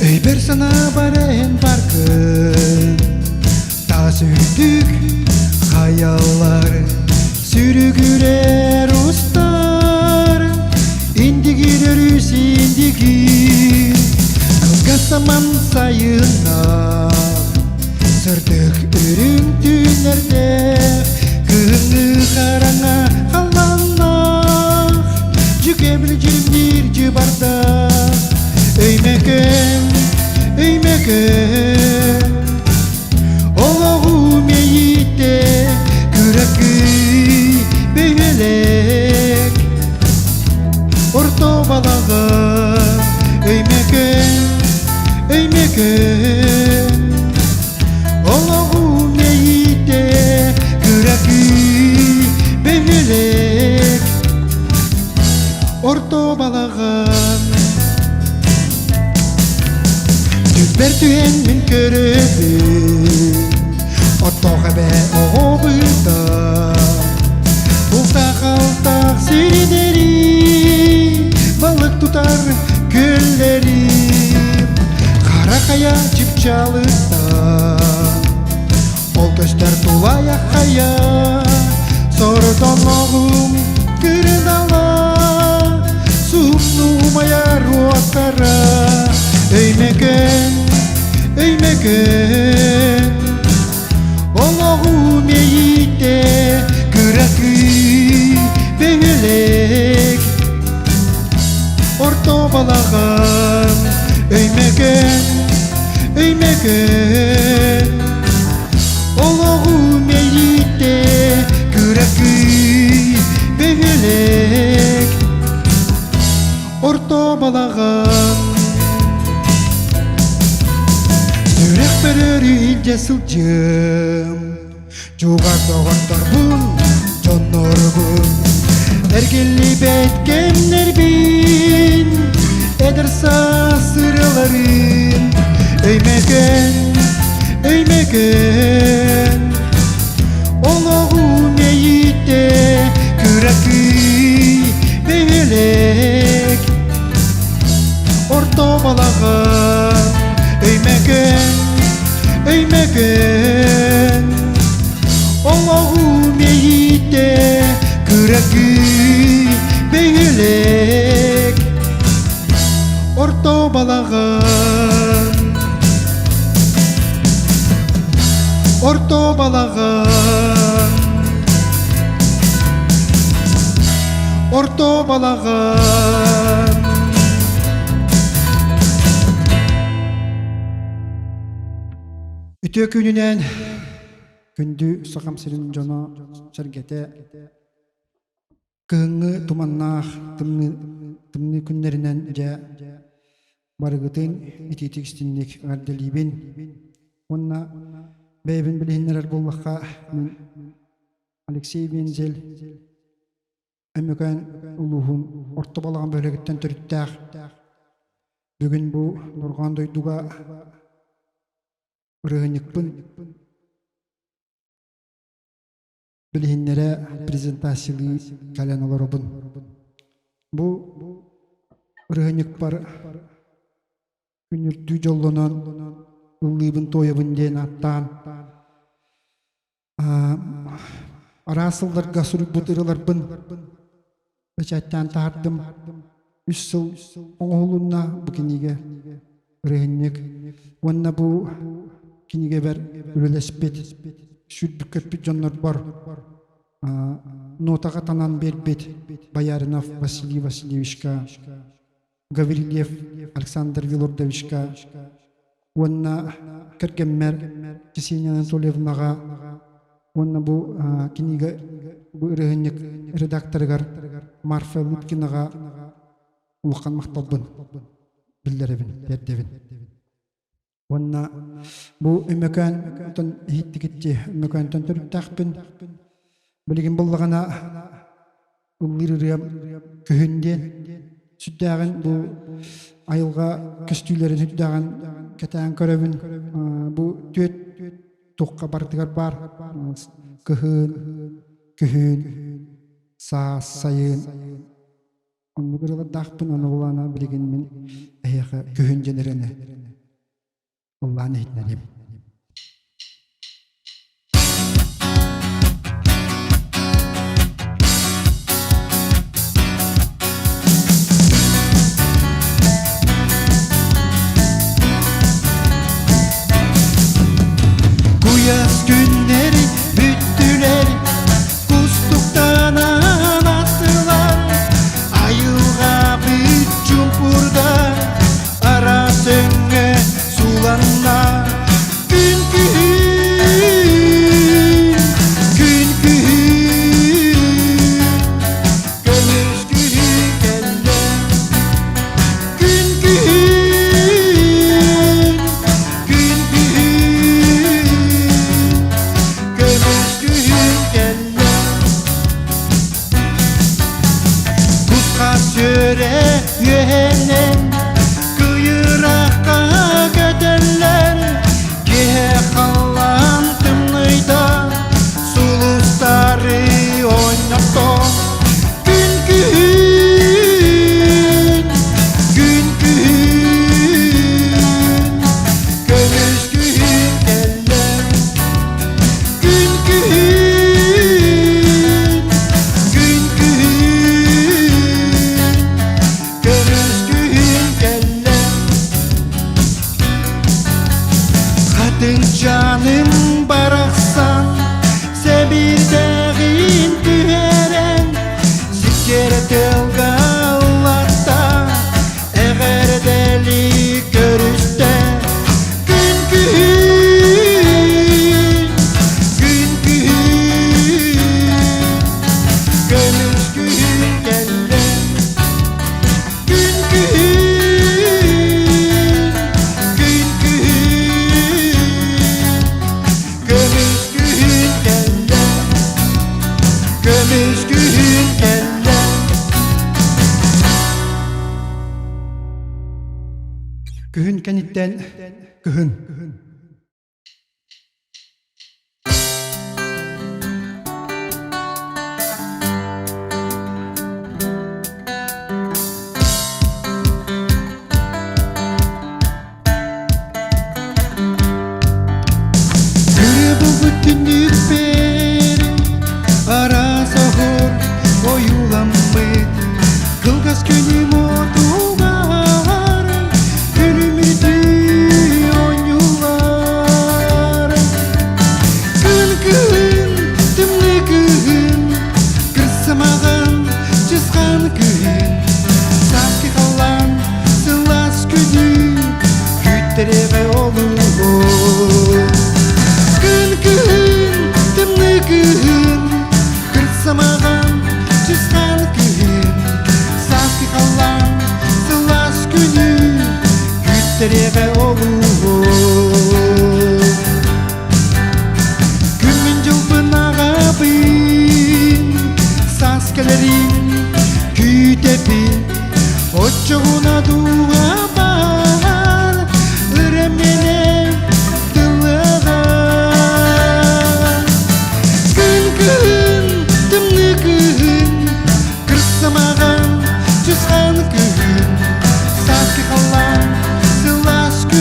Өйбөр санаабар эн баргын Тас үрдүк хайалар Сүрүгүрэр устар Индигир өрүс индигир Кылгас саман сайыннар Сырдык үрүҥ түүннэрдээх Кыһыҥҥы хараҥа халлааннаах Дьүкэбил дьиримниир дьыбардаах Өймөкөөн, өймөкөөн Олоҕу мэйиитэ кыракый бөһүөлэк Орто балаҕан Өймөкөөн, Өймөкөөн Олоҕу мэйиитэ кыракый бөһүөлэк Орто балаҕан Түбэр түһэн мин көрөбүн Оттоох эбэ оҕо быта Бултах-алтах сирдэри Балык тутар күөллэри Хара хайа чыпчалыттан Ол көстөр тулайах хайа Сордоноҕум кырдала Суһумнумайар уоттара Өймөкөн, өймөкөн Олоҕу мэйиитэ кыракый бөһүөлэк Орто балаҕан Өймөкөн, Өймөкөн Олоҕу мэйиитэ кыракый бөһүөлэк Орто балаҕан Сүрэхпэр өрүү илдьэ сылдьыам Чугас доҕотторбун, дьоннорбун Эргиллибэт кэмнэрбин Эдэр саас ырыаларын Өймөкөн, өймөкөн Олоҕу мэйиитэ кыракый бөһүөлэк Орто балаҕан Өймөкөн, Өймөкөн Олоҕу мэйиитэ кыракый бөһүөлэк Орто балаҕан Орто балаҕан Орто балаҕан Үтүө күнүнэн күндү Сахам сирин дьоно сэргэтэ кыһыҥҥы туманнаах тымныы, тымныы күннэринэн дьэ барыгытын итиитик истинник эҕэрдэлиибин уонна бэйэбин билиһиннэрэр буоллахха мин Алексей Вензель Өймөкөөн улууһун Орто Балаҕан бөһүөлэгиттэн төрүттээх. Бүгүн бу Дорҕоон дойдуга ырыаһынньыкпын билиһиннэрэ презентациялыы кэлэн олоробун. Бу ырыаһынньыкпар күнүрдүү дьоллонон ыллыыбын-туойабын диэн ааттаан Араас сылларга суруйбут ырыаларбын бэчээттээн таһаардым. Үс сыл оҥоһулунна бу кинигэ ырыаһынньык. Уонна бу кинигэбэр үлэлэспит, сүүрбүт-көппүт дьоннорбор нотаҕа танан биэрбит Бояринов Василий Васильевичка, Гаврильев Александр Вилордовичка уонна кэргэммэр Ксения Анатольевнаҕа уонна бу кинигэ бу ырыаһынньык редакторыгар Марфа Лыткинаҕа улахан махталбын биллэрэбин, тиэрдэбин. Уонна бу Өймөкөөн иһиттикитти Өймөкөөнтөн төрүттээхпин. Билигин буллаҕына ыллыыр ырыам күһүн диэн сүрдээҕин бу айылҕа көстүүлэрин сүрдээҕин кэтээн көрөбүн. Бу түөрт туохха барытыгар баар кыһын, күһүн, саас, сайын Оннук ырыалардаахпын, ону булаана билигин мин эһиэхэ күһүн дьэнэрэни. Ыллаан иһитинэриим. Куйаас күннэри бүттүлэр, кустуктанан астылар, айылҕабыт чуҥкурда, араас өҥҥө суланна. Күн күһүн, күн күһүн, көмүс күһүн кэллэ. Күн күһүн, күн күһүн, көмүс күһүн кэллэ. Кусха сүрэ үөһэнэн, кыйырахха көтөллөр, киһи халлаан тымныйда, сулустары ойнотто. Күн күһүн, күн күһүн, көмүс күһүн кэллэ. Күн күһүн, күн күһүн, көмүс күһүн кэллэ. Хатыҥчааным барахсан сэбирдэҕин түһэрэн сиккиэрэ тыалга ыллатта эҕэрдэлии көрүстэ күн күһүн күн күһүн көмүс күһүн кэллэ күн күһүн күн күһүн көмүс күһүн кэллэ көмүс күһүн кэллэ. Күһүн кэнниттэн кыһын. Күрү түннүкпэр араас оһуор ойууламмыт кылгас күнүм отугар күлүмүрдүү оонньуулар. Күн күһүн, тымныы күһүн, кырсымаҕын чысхаан күһүн, сааскы халлаан сылаас күнү күүттэриэҕэ олуһун. Күн күһүн, тымныы күһүн, кырсымаҕын чысхаан күһүн, сааскы халлаан сылаас күнү күүттэриэҕэ олуһун. Күммүн дьылбын аҕабын, саас кэлэрин күүтэбин, оччоҕуна дууһабар ырам миэнэ тыллыаҕа. Күн күһүн, тымныы күһүн, кырсамаҕан чысхаан күһүн, сааскы халлаан сылаас күһүн.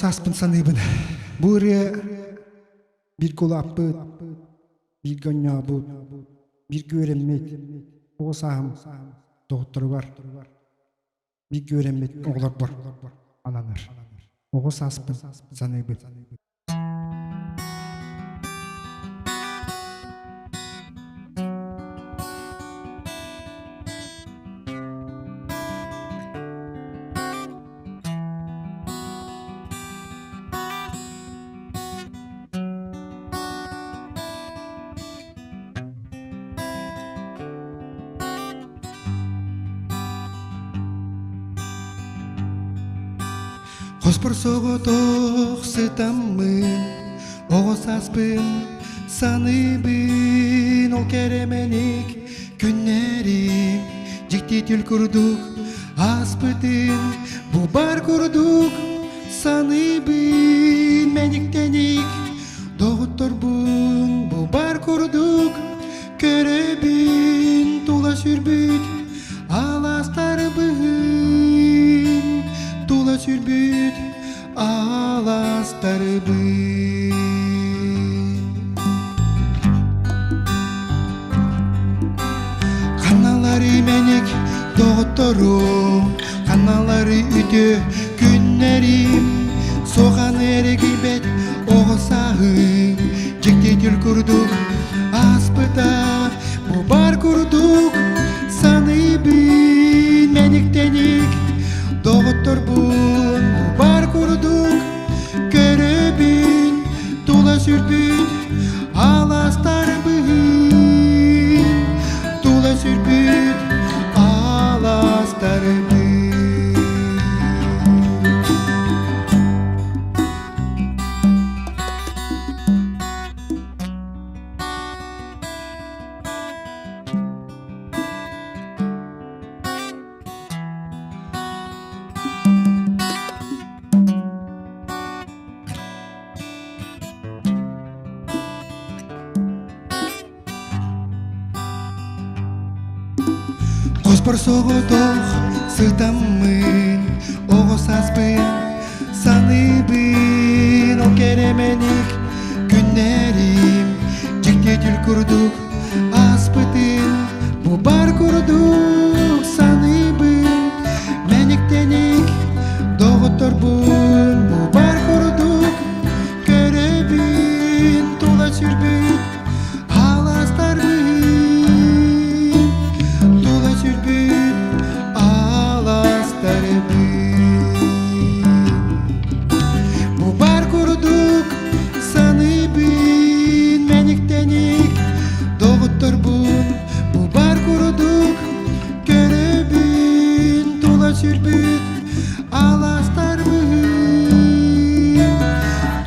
сааспын саныыбын. Бу ырыа бииргэ улааппыт, бииргэ оонньообут, бииргэ үөрэммит оҕо сааһым доҕотторугар, бииргэ үөрэммит оҕолорбор ананар. Оҕо сааспын саныыбын. Хоспор соҕотох сытаммын, оҕо сааспын саныыбын, ол кэрэмэник күннэрим дьикти түл курдук ааспытын бу бар курдук саныыбын мэниктэник доҕотторбун бу бар курдук көрөбүн тула сүрбүт алаастарбын тула сүрбүт алаастарбын. Ханалары мэник доҕотторум, ханалары үтүө күннэрим, суоханы эрэгийбэт оҕо сааһым, дьикти түл курдук ааспыта, бу бар курдук саныыбын мэник-тэник, доҕотторбун бу бар курдук көрөбүн, тула сүрбүт алаастарбын, тула сүрбүт алаастарбын. Хоспор соҕотох сытаммын, оҕо сааспын саныыбын, ол кэрэмэник күннэрим дьикти түл курдук ааспытын бу бар курдук саныыбын, мэник-тэник доҕотторбун бу бар курдук көрөбүн, тула сүрбүт аластарбын, тула сүрбүт аластарбын. Бу бар курдук саныыбын мэник-тэник доҕотторбун бу бар курдук көрөбүн, тула сүрбүт аластарбын,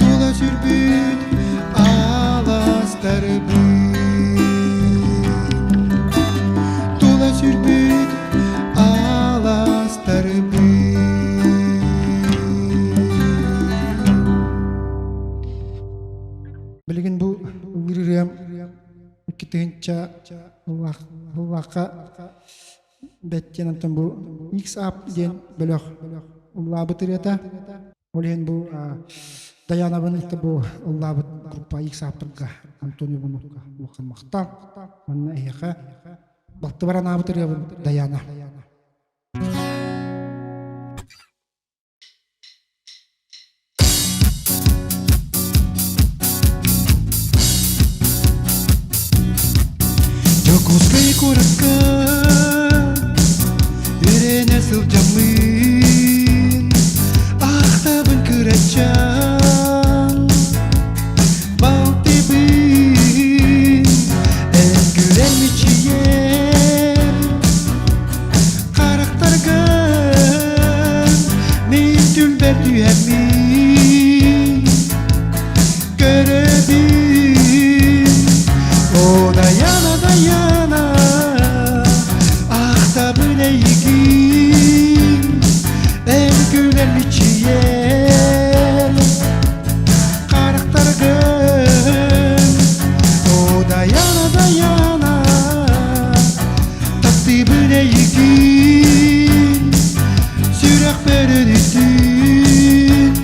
тула сүрбүт аластарбын, тула сүрбүт аластарбын. Билигин бу ырыам икки тыһыынча ыллаахха бэт диэн онтон бу X-Up диэн бөлөх ыллаабыт ырыата. Ол иһин бу Даянабын итте бу ыллаабыт группа X-Up-тарга Антонио Бонукка улахан махтал. Манна эһиэхэ балтыбар анаабыт ырыабын Даяна. Дьокуускай куоракка үөрэнэ сылдьаммын ахтабын кырачаан балтыбын эн күлэн мичийэн харахтаргын мин түлбэр түһэммин көрөбүн. О, Даяна, Даяна, ахтабын эйигин, эн күлэр мичийэн харахтаргын. О, Даяна, Даяна, таптыыбын эйигин, сүрэхпэр өрүтүн.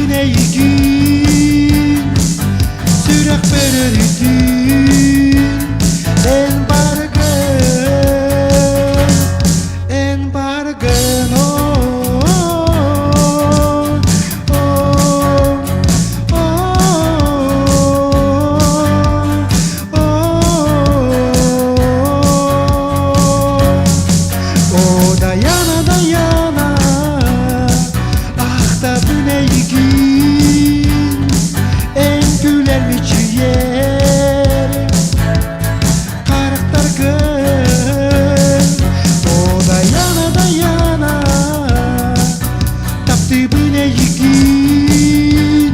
Ахтабын эйигин, сүрэхпэр өрүтүн, эн баргын, эн баргын, оо, оо, оо, оо. О, Даяна, Даяна, ахтабын эйигин, эн күлэр мичийэр харахтаргын. О, Даяна, Даяна, таптыыбын эйигин,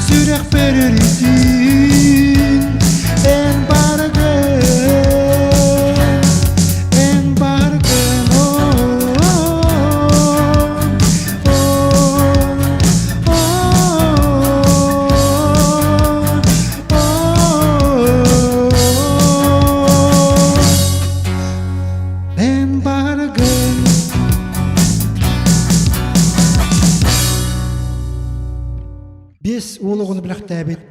сүрэхпэр өрүтүн, эн баргын, эн баргын, Эн баргын. Биэс уол оҕону бэлэхтээбит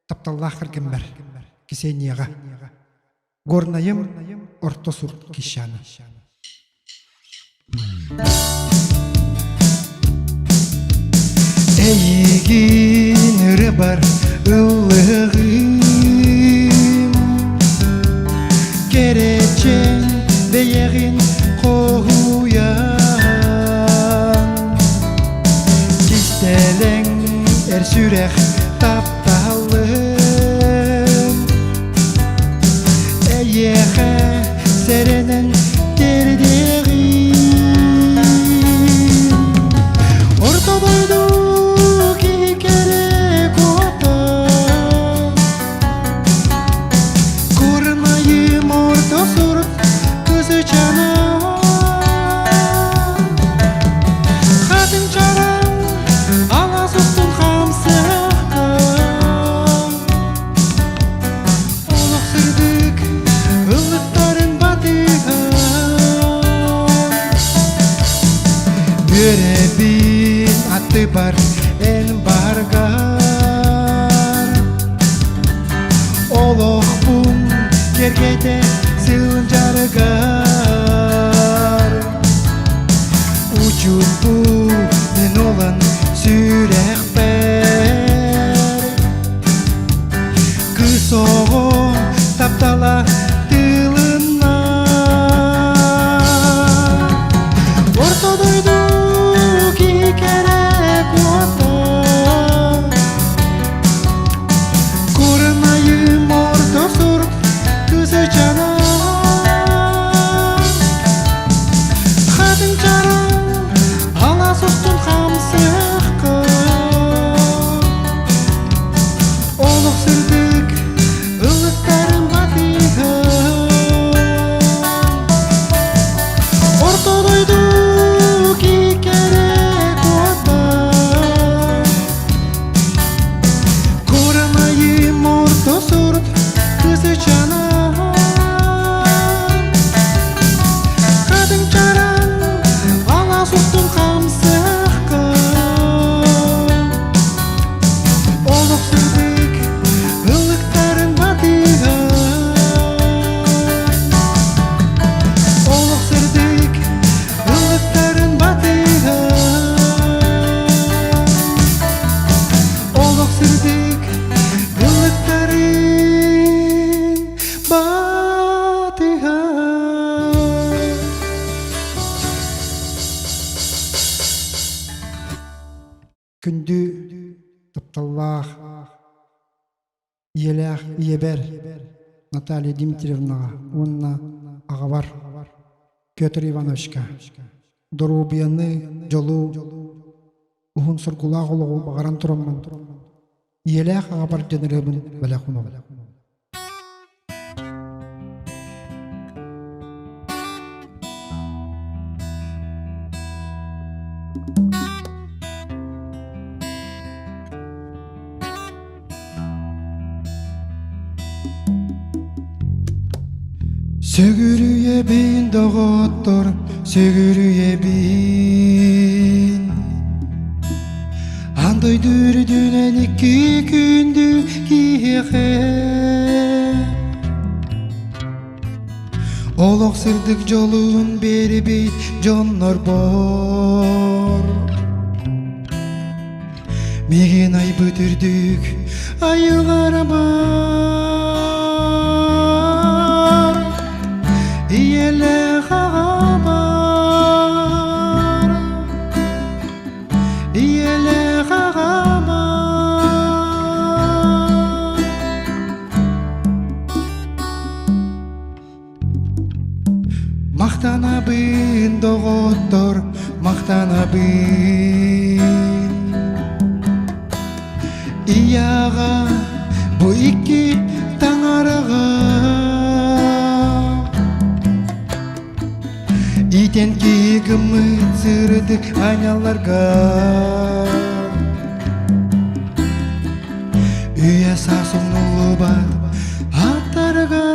тапталлаах кэргэммэр Ксенияҕа Горнайым Орто Сурт Кищана. Эйигин ырыбар ыллыгым Кэрэчэн бэйэҕин хоһуйан Кистэлэҥ эр сүрэх тапталым Эйиэхэ сэрэнэн тиэрдиэҕим Орто дойду киһи кэрэ куота Курмайым орто сурук кызычана Хатын чараҥ алаас устун хамсыахха Олох сырдык ыллыктарын батыһан Үөрэбин аттыбар эн баргар Олохпун кэргэтэ сылдьаргар Учурбу мен олон сүрэхпэр Кыыс оҕо таптала тылына Орто дойду киһи кэрэ куота Курнайым орто сурук кызычана Хатын чараҥ алаас устун хамсыахха Олох сырдык ыллыктарын батыһан Орто дойду кикэрэ куота Курамайым орто сурут кызычана Хатын чараҥ алаас устун хамсыахха Олох сырдык ыллыктарын батыһан Олох сырдык ыллыктарын батыһан Олох сырдык ыллыктарын батыһан Күндү тапталлаах ийэлээх ийэбэр Наталья Дмитриевнаҕа уонна аҕабар Петр Ивановичка доруобуйаны, дьолу, уһун соргулаах олоҕу баҕаран тураммын ийэлээх аҕабар дьаныырабын бэлэх уунабын. Сүгүрүйэбин доҕоттор, сүгүрүйэбин. Аан дойду үрдүнэн икки күндү киһиэхэ Олох сырдык дьолун биэрбит дьоннорбор Миигин айбыт үрдүк айыларбар Ийэлээх аҕабар Ийэлээх аҕабар Махтанабын, доҕоттор, махтанабын. Ийэҕэ бу икки таҥараҕа Итэн киһи гыммыт сырдык аанньалларга Үйэ саас умнуллубат аттарга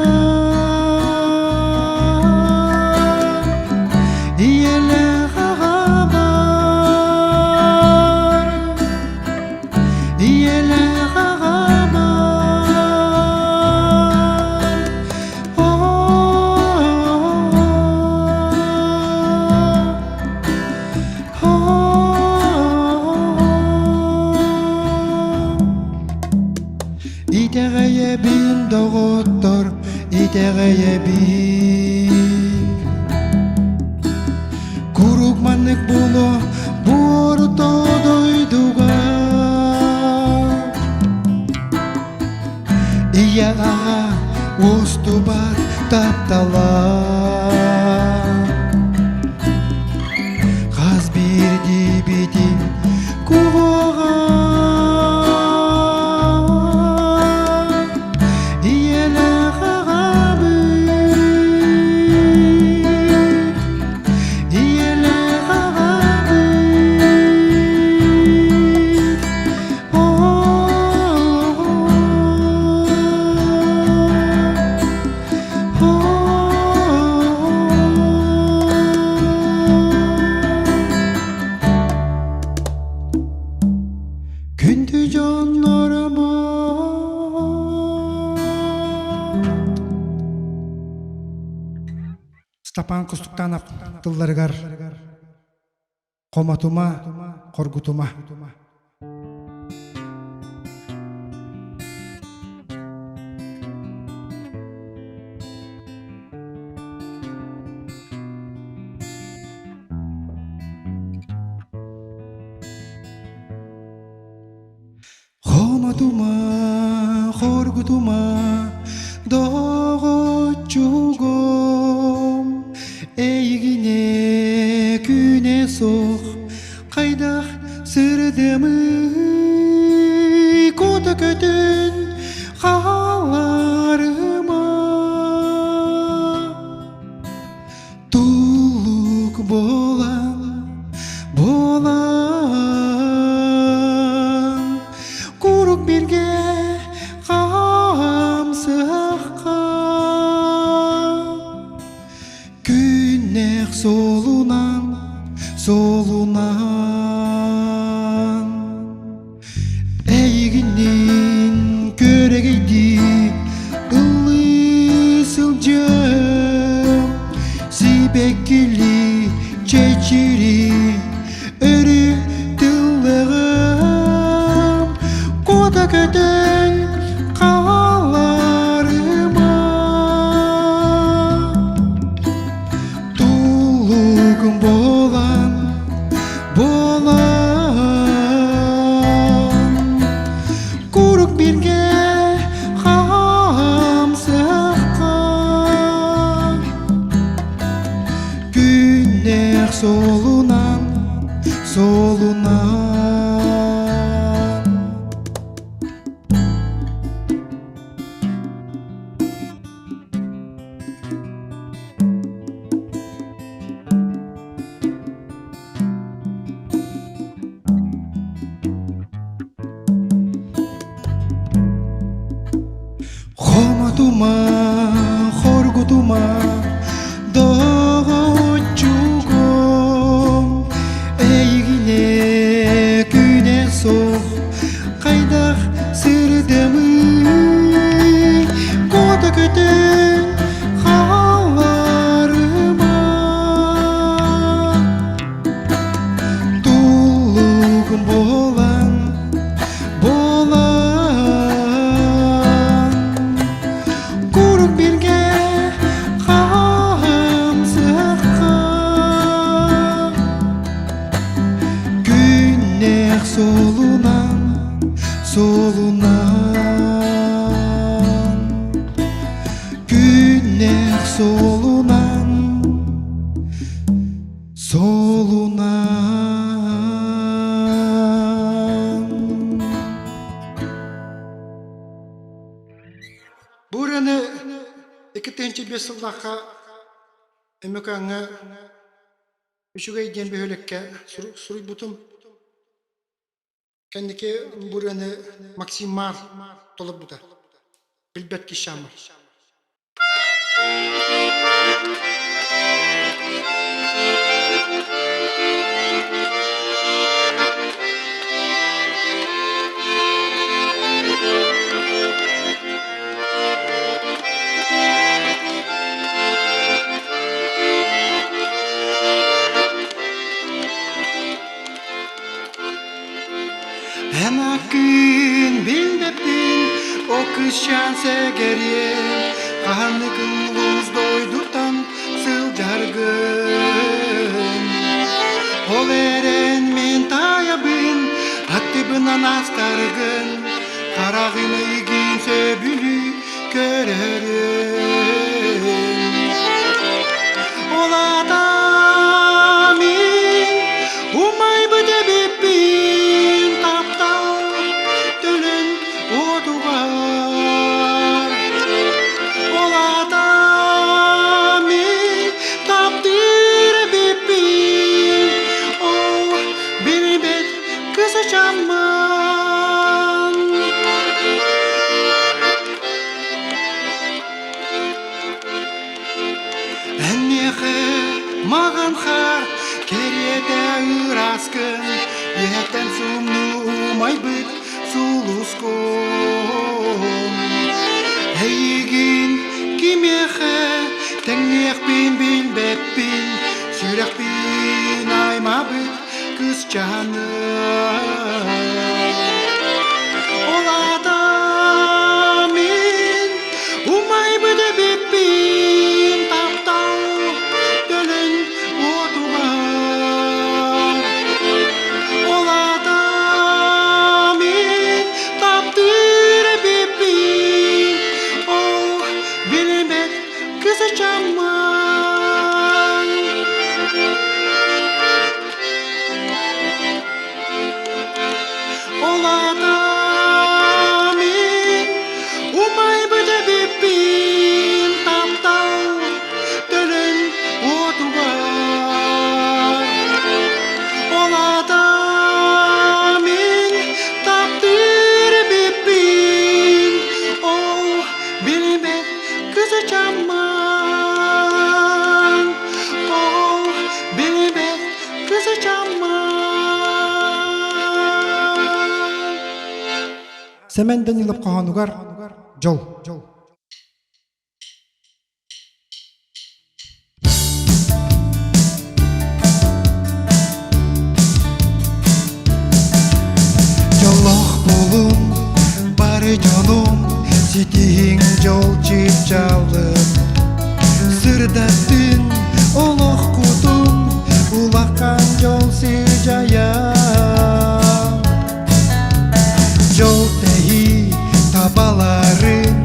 Ийэлээх аҕабар Ийэлээх аҕабар Итэҕэйэбин, доҕоттор, итэҕэйэбин. Куруук маннык буолуо буорто дойдуга. Ийэ аҕа устубат таптала Хас биирдиибитин куһуоҕа Ийэлээх аҕабыт Ийэлээх аҕабыт Күндү дьоннорум Степан Кустуктанов тылларыгар Хомотума, хоргутума. Хомотума, хоргутума, доҕоччугум, эйигине күнэ суох хайдах сырдымый, кута көтөн хааларыма. Тулук буолан, буолан, курук бирге хаамсыахха. Күннэх суолунан, суолунан, Эйигинниин күөрэгэйдии ыллыы сылдьыам, сибэккилии чэчирии өрүү тыллыҕым, куота көтөн хааларыма. Тулугум буолан, буолан, курук бирге хаамсыахха. Күннээх суолунан, суолунан. Хомотума, хоргутума, доҕоччугум, эйигине күнэ суох. суох хайдах сырдамый Куота көтөн хаалларыма Туллугум буолан буолан Куруук бирге хаамсыахха Күннээх суолунан, суолунан Күннээх суолунан, суолунан Бу ырыаны 2005 сыллаахха Өймөкөөҥҥө Үчүгэй диэн бөһүөлэккэ суруйбутум. Кэнники бу ырыаны Максим Маар толорбута. Билбэт киһи Эн аккын билбэппин, о кыысчаан сэгэриэм, хаһанныкын улуус дойдуттан сылдьаргын. Ол эрэн мин таайабын, аттыбынан астаргын, хараҕын эйигин сөбүлүү көрөрүм. Ол аата мин умайбыт эбиппин таптал төлөн уотугар. Ол аата мин таптыыр эбиппин, ол билбэт кысачаммын. Энниэхэ маҕан хаар кэриэтэ ыраскын, Үһэттэн сумнуу умайбыт сулускун. Эйигин кимиэхэ тэҥниэхпин билбэппин, Сүрэхпин аймаабыт кысчааным. Ол аата мин умайбыт эбиппин таптал төлөн уотугар. Ол аата мин таптыыр эбиппин, ол билбэт кысачаммын. Ол аата мин умайбыт эбиппин таптал төлөн уотугар. Ол аата мин таптыыр эбиппин, ол билбэт кызычаммын. Ол билбэт Сэмэн Данилов хоһоонугар «Дьол». Дьоллоох буолун бары дьонум, ситиһиҥ дьол чыпчаалын. Сырдаттын олох кутун, улахан дьол сыдьайа. Дьол тэһии табаларын,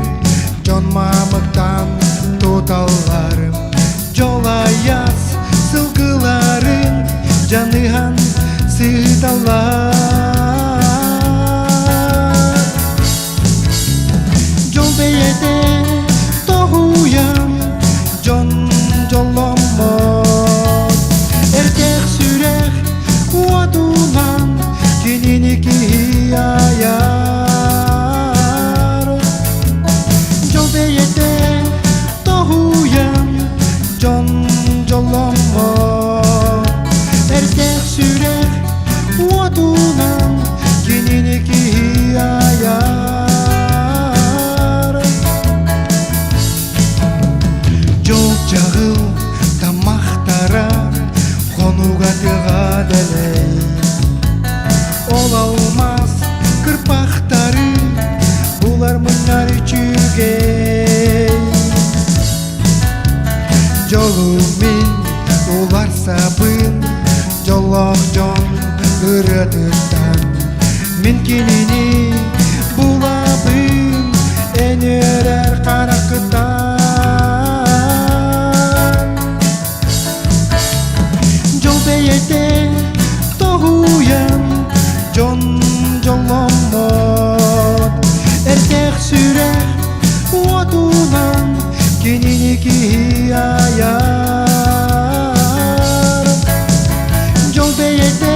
Дьолу мин уларсабын, дьоллоох дьон ырыатыттан. Мин кинини булабын, эн үөрэр хараххыттан. Дьол бэйэтэ тоһуйан, дьон дьолломмот. Эркэх сүрэх уотунан кинини киһи айар. Дьол бэйэтэ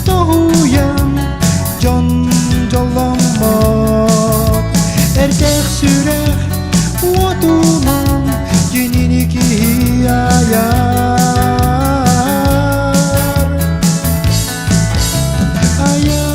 тоһуйан, дьон дьолломмот. Эркэх сүрэх уотунан кинини киһи айар. Айар.